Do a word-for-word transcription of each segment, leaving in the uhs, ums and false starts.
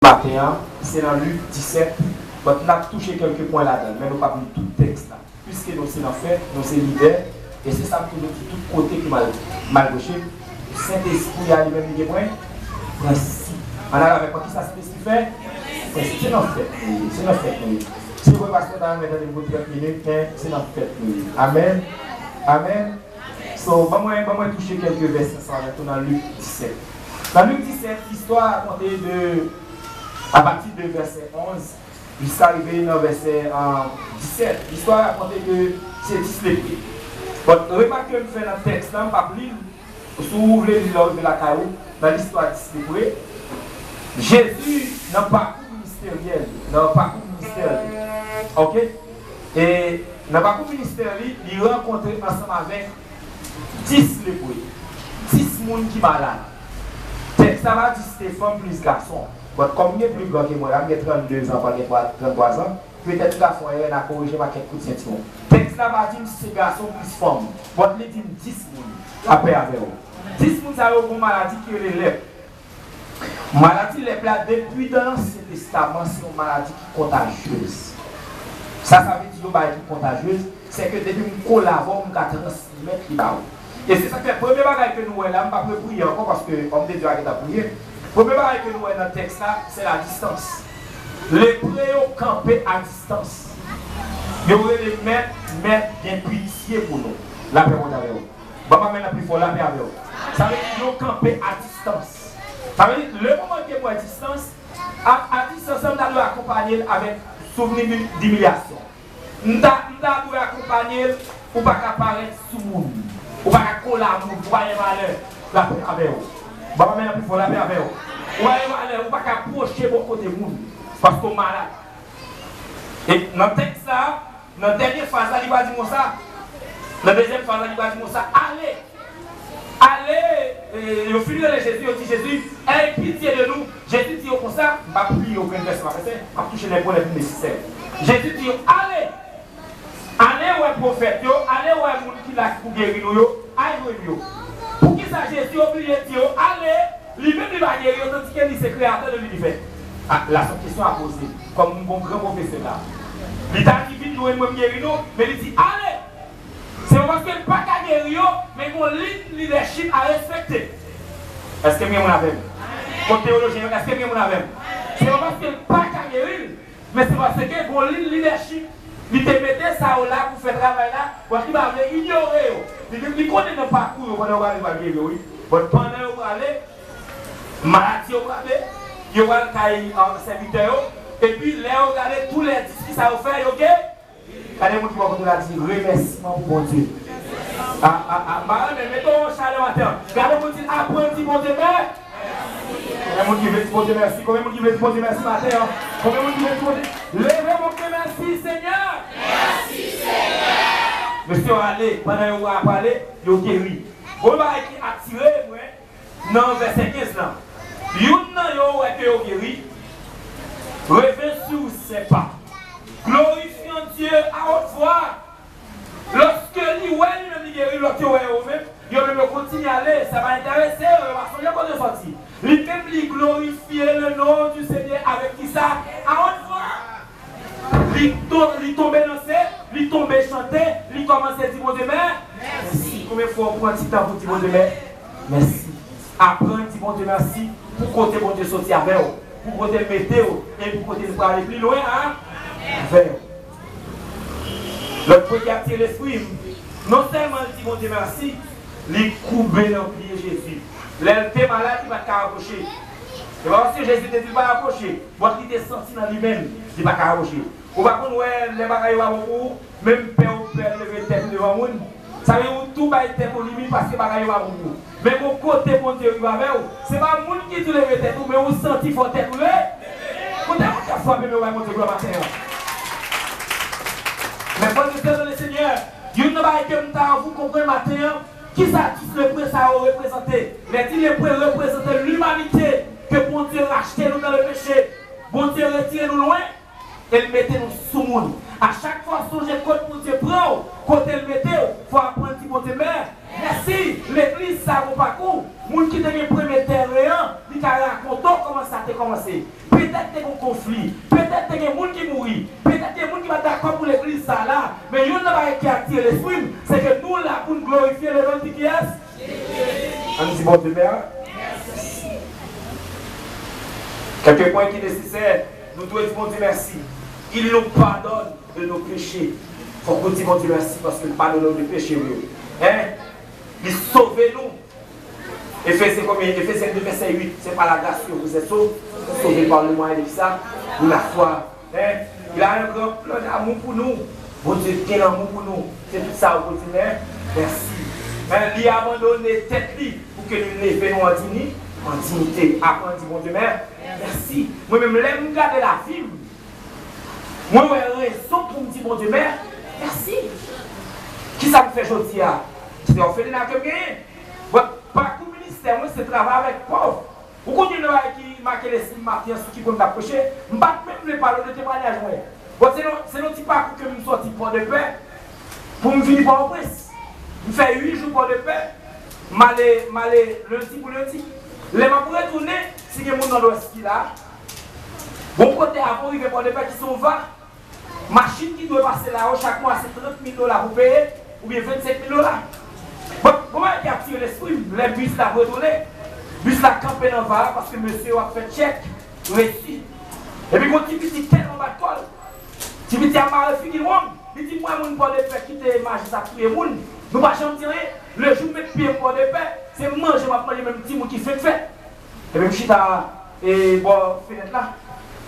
maten an, se nan Lik disèt, but n ap touche kèlke pwen ladan l, men nou p ap li tout tèks la. Piske nou se nan fèt, nou se lidè, e se sa m toujou di, tout kote ke m al, m al preche, Sentespri a li menm li gen pwen, prensip. Ann ale avèk mwen, kisa Sentespri fè? Prensip. Se nan fèt nou ye, se nan fèt nou ye. Se vre pastè ta renmen tande m pou trant minit, men se nan fèt nou ye. Amèn. Amèn. So, ban mwen, ban mwen touche kèlke vèsè ansanm avèk nou nan Lik disèt. Nan Lik disèt, istwa a rakonte de, apati de vèsè onz jiska rive nan vèsè, ah, disèt. Istwa a rakonte ke se dis lepre. But, remak ke m fè nan tèks la, m p ap li l, si w vle li lè w rive lakay ou, nan listwa dis lepre, Jezi, nan pakou ministeryèl li, nan pakou ministè li, oke? E nan pakou ministè li, li rankontre ansanm avèk dis lepre, dis moun ki malad. Tèks la pa di se te fanm plis gason. But kòm m gen pli gran ke mwen la, m gen trannde zan, pa gen twa, tranntwa zan, petèt m ka fè yon erè, n a korije m ak kèk kout sentiwon. Tèks la pa di m si se gason plis fanm, but li di m dis moun. Lapè avè w. Dis moun sa yo gen yon maladi ki rele lèp. Maladi lèp la, depi nan Ansyen Testaman, se yon maladi ki kontajyez. Sa, sa vle di yon bagay ki kontajyez, se ke depi m kole avè w, m ka transmèt li ba ou. E se sa k fè premye bagay ke nou wè la, m p ap repriye ankò paske òm de Dye a gentan priye. Premye bagay ke nou wè nan tèks la, se la distance. Lepre yo kanpe a distans. Yo rele mèt, mèt, gen pitye pou nou. Lapè Bondye avè w. Ban m amèn nan pi fò, lapè avè w. Sa vle di yo kanpe a distans. Sa vle di, le moman ke m wè distans, a, a distans lan, m ta dwe akonpanye l avèk souvni di, dimilyasyon. M ta, m ta dwe akonpanye l, ou pa ka parèt sou moun. Ou pa ka kole a moun, ou pa gen valè. Lapè avè w. Ban m amèn nan pi fò, lapè avè w. Ou pa gen valè, ou pa ka pwoche bò kote moun. Paske w malad. E nan tèks sa, nan dènye fraz la, li pral di konsa. Nan dezyèm fraz la, li pral di konsa, ale. Ale, e, yo fin rele Jezi, yo di Jezi, èy pitye de nou. Jezi di yo konsa, m p ap li yo grenn vèsè, m ap fè, m ap touche lè pwen lè pli nesesè. Jezi di yo, ale, ale wè pwofèt yo, ale wè moun ki la ki pou geri nou yo, al jwenn yo. Poukisa Jezi oblije di yo, ale, li menm li pa geri yo, tandike li se kreyatè de linivè? A, la se yon kesyon a poze, kòm m gon gran pwofesè la. Li ta di, vin jwenn mwen, m geri nou, men li di, ale! Se pa paske l pa ka geri yo, men gon liy lidèchip a respekte. Èske m gen moun avè m? Kot teyolojyen yo, èske m gen moun avè m? Se pa paske l pa ka geri l, men se paske gon liy lidèchip li te mete sa yo la pou fè travay la, paske li pa vle inyore yo. Li, li konnen nan pakou yo, pandan yo prale, yo pral geri yo, wi. But pandan yo prale, maladi yo frape, yo pral kay, ah, sèvitè yo, epi lè yo gade tou lè dis, kisa yo fè, yo gen Gade moun ki bò kote w la, di, remèsiman pou Bondye. A, a, a, m pa renmen, mete yon chalè maten an. Gade moun, di, aprann di Bondye mè. Konbyen moun ki vle di Bondye mèsi? Konbyen moun ki vle di Bondye mèsi maten an? Konbyen moun ki vle di Bondye? Leve men w, di, mèsi, Senyè. Mèsi, Senyè. Mesye yo ale, pandan yo ap prale, yo geri. Gon bagay ki atire mwen, nan vèsè kenz lan. Youn nan yo wè ke yo geri, revient sur ses pas, glorifiant Dieu à haute voix. Lòske li wè li menm li geri, lòt yo wè yo menm, yo menm yo kontinye ale, sa pa enterese yo, yo pa sonje kote yo sòti. Li menm li glorifye le nom du Seigneur avec kisa? À haute voix. Li to-, li tonbe nan se, li tonbe chante, li kòmanse di Bondye mè-, mèsi. Konbyen fwa w pran ti tan pou di Bondye mè-, mèsi? Aprann di Bondye mèsi pou kote Bondye soti avè w, pou kote l mete w, e pou kote l prale pi lwen a-, avè w. Lòt pwen ki atire lespri m, non sèlman l di Bondye mèsi, li koube nan pye Jezi. Lè l te malad, li pa t ka apwoche. Se pa paske Jezi te di l pa apwoche, but li te santi nan li menm, li pa ka apwoche. Ou pa konn wè lè bagay yo pa bon pou ou, menm pè ou pè leve tèt ou devan moun. Sa vle di ou tou bay tèt ou limit paske bagay yo pa bon pou ou. Men gon kote Bondye rive avè w, se pa moun ki di w leve tèt ou, men ou santi fò tèt ou leve. Kote moun k ap frape men w bay Bondye glwa maten an? Mes frères et sœurs dans le Seigneur, youn nan bagay ke m ta anvi w konprann maten an, kisa dis lepre sa yo reprezante? Lè di lepre reprezante limanite, ke Bondye rachte nou dans le péché, Bondye retire nou lwen, e l mete nou sou moun. A chak fwa w sonje kot Bondye pran w, kote l mete w, fò w aprann di Bondye mè-, mèsi. Legliz sa gon pakou. Moun ki te gen premye tèren an, li ka rakonte w kòman sa te kòmanse. Pi Petèt te gen konfli, petèt te gen moun ki mouri, petèt gen moun ki pa t dakò pou legliz sa a la, men youn nan bagay ki atire lespri m, se ke nou la pou n glorifye le non de kiyès? Ann di Bondye mèsi. Kèk pwen ki nesesè, nou dwe di Bondye mèsi. Il nous pardonne de nos péchés. Fòk nou di Bondye mèsi paske l padone nou de peche nou yo. Hein? Li sove nou. Efesyen konbyen? Efesyen de vèsè uit. C'est par la grâce que vous êtes sauvés, sauvés par le moyen de qui ça? De la foi. Hein? Il a un grand plan d'amour pour nous. Bondye gen lanmou pou nou. Se tout sa ou pou di, men mèsi. Men li abandone tèt li pou ke li leve nou an dini, an dinite. Aprann di Bondye men mèsi. Mwen menm, lè m gade lavi m, mwen wè rezon pou m di Bondye men mèsi. Kisa m fè jodi a? Se òfelina ke m genyen. Bon, pakou ministè mwen, se travay avèk pòv. Ou konn youn nan bagay ki make lespri m maten an sou ki pwen m t ap preche, m pa t menm vle pale w de temwayaj mwen. Bon, se nan, se nan ti pakou ke m sòti Pòdepè pou m vini Pòtoprens. M fè uit jou Pòdepè, m ale, m ale lendi pou lendi. Lè m ap retounen, si gen moun nan Lwès ki la, gon kote avan w rive Pòdepè ki se yon va, machin ki dwe pase la yo chak mwa se trant mil dola pou peye, oubyen vennsenk mil dola. Bon, gon bagay ki atire lespri m, lè bis la ap retounen, bis la kanpe nan va a paske mesye yo ap fè tchèk resi. Epi gon ti pitit tèlman bat kò l, ti pitit ap mare figi l wonm, li di, "M wè moun Pòdepè kite majis ap touye moun, nou pa janm di anyen. Le jou m met pye m Pòdepè, se manje m ap manje, menm timoun ki fenk fèt." Epi m chita, e, bò fenèt la.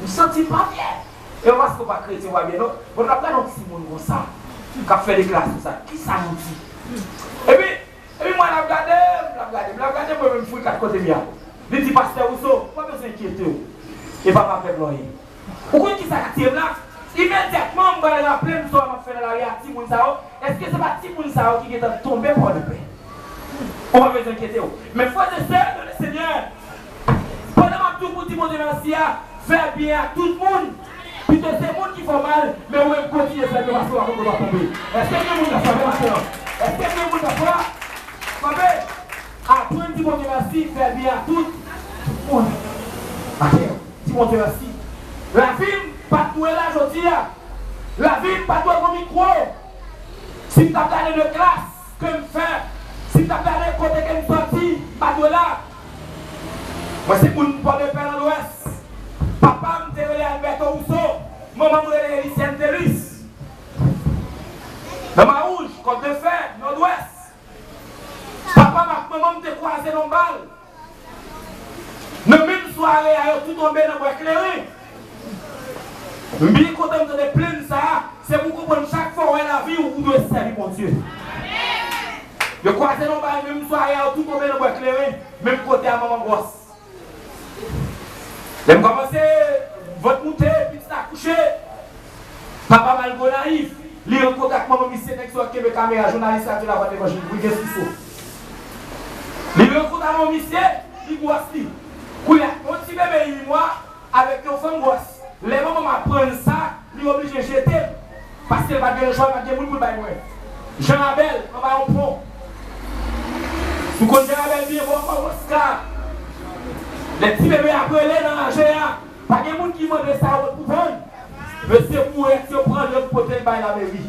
M santi m pa byen. E pa paske w pa kretyen w pa byen non. Bon, l ap gade yon timoun konsa k ap fè deklarasyon sa. Kisa nou di? Epi, epi mwen l ap gade m, l ap gade m, l ap gade m, mwen menm m fouri kat kote m ye a. Li di, "Pastè Rousseau, ou pa bezwen enkyete w. E pa papa pèp la w ye." Ou konn kisa k atire m la? Imedyatman, m pral raple m sa m ap fè nan lari a timoun sa yo. Èske se pa timoun sa yo ki gentan tonbe Pòdepè? Ou pa bezwen enkyete w. Men frè e sè nan le Senyè, pandan m ap di w pou di Bondye mèsi a, fè byen a tout moun. Pito se moun ki fè w mal, men ou menm kontinye fè byen paske w pa konn lè w ap tonbe. Èske gen moun k ap frape maten an? Èske gen moun k ap frape? Aprann di Bondye mèsi, fè byen a tout moun. Atè. Di Bondye mèsi. Lavi m pa t dwe la jodi a. Lavi m pa t dwe gon mikwo. Si m t ap gade de klas ke m fè, si m t ap gade kote ke m sòti, m pa t dwe la. Mwen se moun Pòdepè nan Lwès. Papa m te rele Alberto Rousseau, manman m rele Elisienne Thelus. Nan Mawouj, Kòt de Fè, Nòdwès. Papa m ak manman m te kwaze nan bal. Nan menm sware a, yo tou tonbe nan Bwa Kleren. M byen kontan m tande plenn sa a, se pou konprann chak fwa w wè lavi w, ou dwe sèvi Bondye. Yo kwaze nan bal menm sware a, yo tou tonbe nan Bwa Kleren, menm kote a manman gwòs. Lè m kòmanse, vant moute, pitit akouche, papa m al Gonayiv, li rankontre ak manman misye, nèg sa yo kenbe kamera, jounalis Radyo Lavwadlevanjil, Wilgens Rousseau. Li rankontre ak manman misye, li gwòs li. Kounye a, yon ti bebe uit mwa, avèk yon fanm gwòs. Lè manman m aprann sa, li oblije jete m. Paske l pa t gen lechwa, l pa t gen moun pou l bay mwen. Jan Abèl, anba yon pon. Si w konn Jan Abèl byen, bon, bon, Oska. Lè ti bebe ap rele nan raje a, pa gen moun ki mande sa yo pou vann. Mesye bourèt yo pran l, yo pote l bay lameri.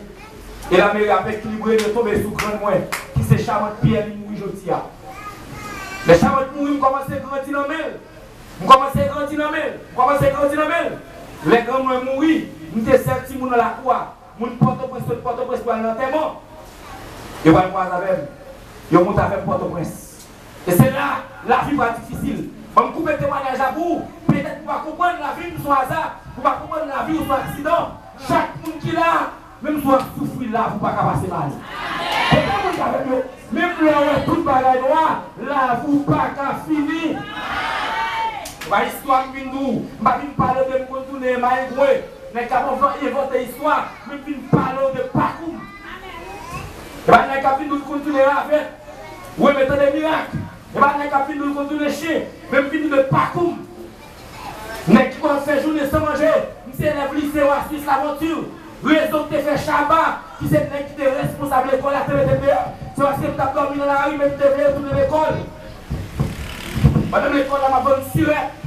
E lameri ap ekilibre l, yo tonbe sou grann mwen, ki se Chavant Pyè, li mouri jodi a. Lè Chavant mouri, m kòmanse grandi nan men l. M kòmanse grandi nan men l. M kòmanse grandi nan men l. Lè grann mwen mouri, m te sèl timoun nan lakou a. Moun Pòtoprens sot Pòtoprens pou al nan antèman. Yo pral kwaze avè m. Yo monte avè m Pòtoprens. E se la, lavi pral difisil. Ban m koupe temwayaj la pou ou. Petèt ou pa konprann lavi m se yon aza. Ou pa konprann lavi w se yon aksidan. Chak moun ki la, menm si w ap soufri, lavi w pa ka pase mal. Konbyen moun k avè m yo? Menm lè w wè tout bagay nwa, lavi w pa ka fini. Se pa istwa m vin di w, m pa vin pale w de m konn tounen mayengwen, nèg k ap envan-, envante istwa, men m vin pale w de pakou m. Se pa nèg k ap vin di w l konn tounen ravèt, ou renmen tande mirak. Se pa nèg k ap vin di w l konn tounen chen, men m vin di w de pakou m. Nèg ki konn fè jounen san manje, m se elèv lise Oasis Laventure. Rezon k te fè Shabba, ki se nèg ki te responsab lekòl la, te mete m deyò, se paske m t ap dòmi nan lari, men m te vle retounen lekòl. Pandan m lekòl la, m ap vann sirèt.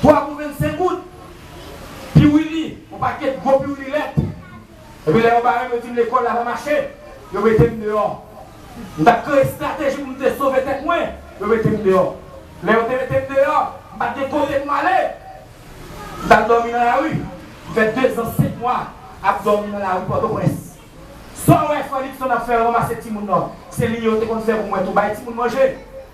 Twa pou vennsenk goud. Piwili, yon pakèt gwo piwili lèt. Epi lè yo bare m, yo di m lekòl la pa mache, yo mete m deyò. M t ap kreye estrateji pou m te sove tèt mwen, yo mete m deyò. Lè yo te mete m deyò, m pa t gen kote pou m ale. M t al dòmi nan lari. M fè dezan senk mwa ap dòmi nan lari Pòtoprens. Sa w wè Frè Luckson ap fè, ranmase timoun nan, se li yo te konn fè pou mwen tou, bay timoun manje.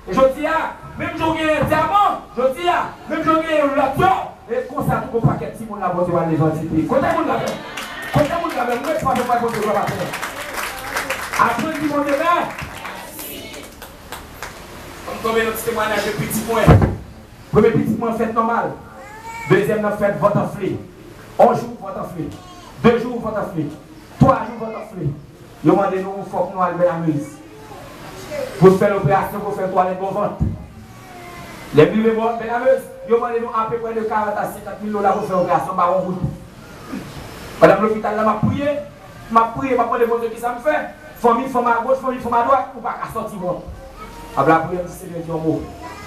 E jodi a, menm jan w genyen dyaman, jodi a, menm jan w genyen lòt yo, e konsa tou gon pakèt timoun la Bondye pral leve an ti pi. Kote moun la menm? Kote moun la menm? Mwen twa fè Bondye glwa atè. Aprann di Bondye mèsi. Fò m tonbe nan ti temwayaj de pitit mwen. Premye pitit mwen fèt nòmal. Dezyèm nan fèt vant anfle. On jou vant anfle. De jou vant anfle. Twa jou vant anfle. Yo mande nou fòk nou al Bèl Amuz. Pou fè l operasyon, pou fè l twalèt bò vant. Lè m rive bò Bèl Amuz, yo mande nou apeprè de karant a senkant mil dola pou fè operasyon bawon goud. Pandan m lopital la, m ap priye, m ap priye, m ap mande Bondye kisa m fè. Fanmi fanm agoch, fanmi fanm adwat, ou pa ka sòti wont. M ap lapriyè, m di Senyè di yon mo.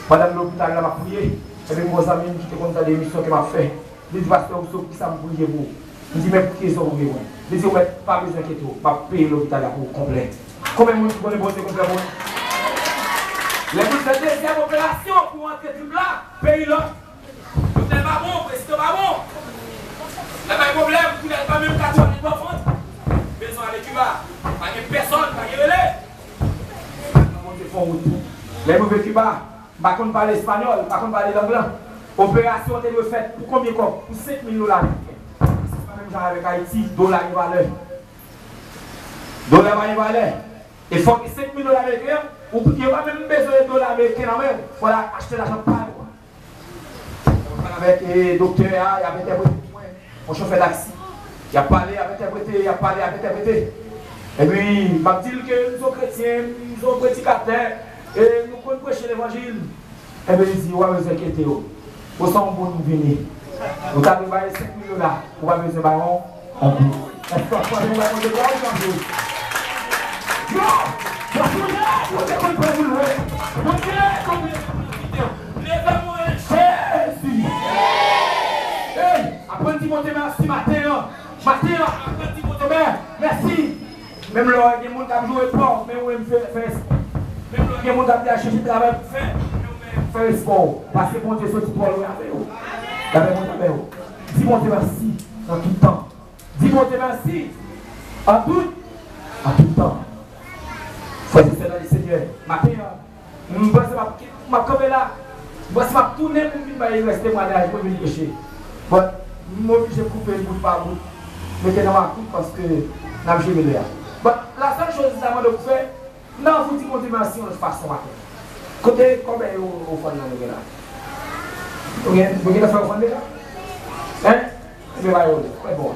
Pandan m lopital la, m ap priye, epi m gon zanmi m ki te konn tande emisyon ke m ap fè. Li di, "Pastè Rousseau, poukisa m priye pou ou?" M di, "Men poukisa w priye mwen?" Li di, "Ou mèt pa bezwen enkyete w, m ap peye lopital la pou ou konplè." Konbyen moun ki konnen Bondye konplè pou mwen? Lè moun fè dezyèm operasyon pou antre trip la, peyi lòt. Doktè pa bon, prezidan pa bon. Lè bay pwoblèm, kounye a li pa menm ka twalèt bò vant. Bezwen ale Kiba. Pa gen pèsòn, pa gen rele. Bondye fè yon wout. Lè m rive Kiba, m pa konn pale espanyòl, m pa konn pale lang lan. Operasyon an te dwe fèt pou konbyen kòb? Pou senk mil dola ameriken. Se pa menm jan avèk Ayiti, dola gen valè. Dola pa gen valè. E fòk senk mil dola ameriken an, ou, yo pa menm bezwen dola ameriken nan men w. Fò w al achte lajan pa yo. Mwen pale avèk, e, doktè a, y ap entèprete pou mwen. Yon chofè taksi. Y ap pale, y ap entèprete, y ap pale, y ap entèprete. Epi, m ap di l ke m se yon kretyen, m se yon predikatè, e nou konn preche levanjil. Epi, li di, "Ou pa bezwen enkyete w. Ou se yon moun vini. Nou ta dwe bay senk mil dola, ou pa bezwen bay yon." Anpi. Èske w ap fè yon bagay de glwa ou anpi? Yo! Yo, Bondye, Bondye konn pran moun lwen. Bondye konn pran moun lwen. Leve mwen, Jezi! Hey! Aprann di Bondye mèsi maten an. Maten an, aprann di Bondye mè-, mèsi. Menm lè gen moun k ap joure pa w, men ou menm fè, fè espò. Menm lè gen moun k ap di al chèche travay pou fè, men ou menm fè espò. Paske Bondye soti twò lwen avè w. L ap Bondye avè w. Di Bondye mèsi nan tout tan. Di Bondye mèsi an tout, an tout tan. Frè e sè nan le Senyè, maten an, m panse m ap, m ap kanpe la. M panse m ap tounen pou m vin bay rès temwayaj mwen, vin preche. But, m oblije koupe l bout pa bout, mete nan makout paske n ap jere lè a. But, la sèl choz m ta mande w pou fè, n a anvi di Bondye mèsi yon lòt fason maten. Kote kòbèy ofrann nan nou gen la? Nou gen, nou gen fè ofrann deja? Hein? Ebyen, ba yo li. Fè bon.